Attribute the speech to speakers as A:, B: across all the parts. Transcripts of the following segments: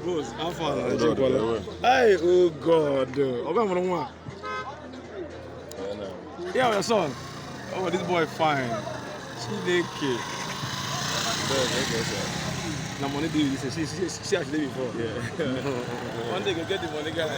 A: Boss, how far na Jikwala? Hey, oh God. Oga mụrụ nwa. Yeah, your son. Oh, this boy fine. Chineke. Na money dey this. See, see, see as she dey before. Yeah. One day go get the money, guy.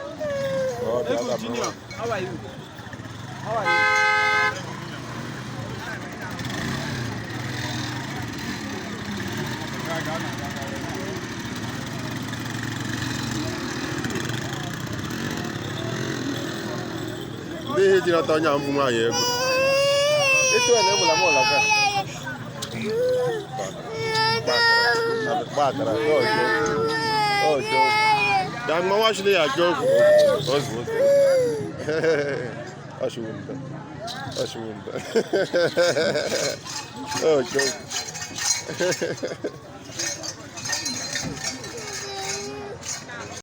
A: Egwu Junior, how are you? How are you?
B: Ndị ihe ji nata onye mbụ nwaanyị ego. Ịtụ ya na egbula m ụlọ ka. Gbakara, ọjọọ. Da mma nwa shile ya achọ okwu. Ozugbo. Ọshịwụ mbe. Ọshịwụ mbe. Ọjọọ.